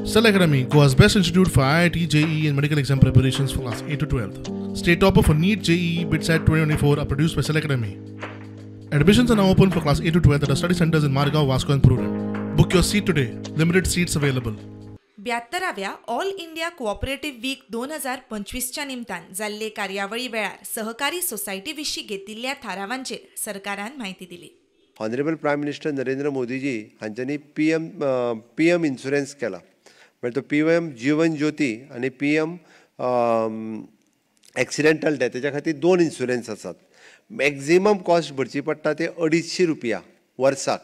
Cell Academy, Goa's best institute for IIT, JEE and medical exam preparations for class 8 to 12. State topper for NEET, JEE, BITSAT 2024 are produced by Cell Academy. Admissions are now open for class 8 to 12 at our study centers in Margao, Vasco and Purulem. Book your seat today. Limited seats available. 72व्या all India cooperative week 2025च्या निमतान जाल्ले कार्यावळी वेळार सहकारी society विशीं घेतिल्ल्या थारावांचेर सरकारान म्हायती दिली. Honourable prime minister Narendra Modiji हांच्यांनी पी एम इन्शुरन्स केला, म्हणजे तो पी एम जीवन ज्योती आनी पी एम एक्सिडेंटल डेथ, तेच्या खातीर दोन इन्शुरन्स आसात. मॅक्झिमम कॉस्ट भरची पडटा ते 250 रुपया वर्साक,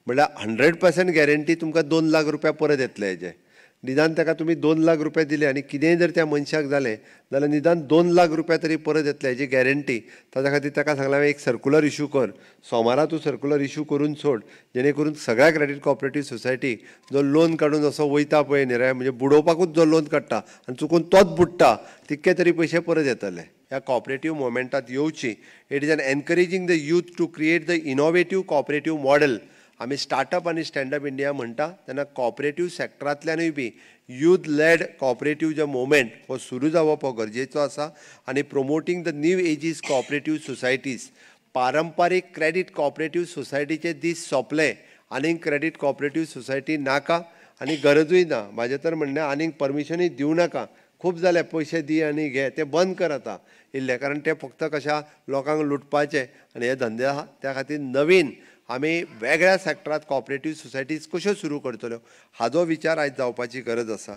म्हणल्यार 100% गॅरंटी तुमकां 2 लाख रुपया परत येतले हेजे. निदान ताका तुमी 2 लाख रुपया दिले आनी कितेंय जर त्या मनशाक जालें जाल्यार निदान 2 लाख रुपया तरी परत येतले हेजी गॅरंटी. ताच्या खातीर ताका सांगलां हांवें, एक सर्कुलर इशू कर. सोमारा तूं सर्कुलर इशू करून सोड, जेणे करून सगळ्या क्रेडीट कॉपरेटीव सोसायटी जो लोन काडून असो वयता पळय न्ही रे, म्हणजे बुडोवपाकूच जो लोन काडटा आनी चुकून तोच बुडटा, तितके तरी पयशे परत येतले. ह्या कॉपरेटीव मुवमेंटात येवची. It is an encouraging the youth to create the innovative cooperative model. आमी स्टार्टअप आनी स्टँडअप इंडिया म्हणटा तेन्ना कॉपरेटीव सॅक्टरांतल्यानूय बी यूथ लॅड कॉपरेटीव जे मुवमेंट हो सुरू जावप हो गरजेचो आसा आनी promoting the new ages cooperative societies. पारंपारीक क्रेडीट कॉपरेटीव सोसायटीचे दीस सोंपले. आनीक क्रेडीट कॉपरेटीव सोसायटी नाका आनी गरजूय ना. म्हाजें तर म्हणणें, आनीक परमिशनूय दिवं नाका. खूब जाले, पयशे दी आनी घे, ते बंद कर आतां इल्लें, कारण ते फक्त कशा लोकांक लुटपाचे आनी हे धंदे आहा. त्या खातीर नवीन आमी वेगळ्या सॅक्टरांत कॉपरेटीव सोसायटीज कश्यो सुरू करतल्यो हाजो विचार आयज जावपाची गरज आसा.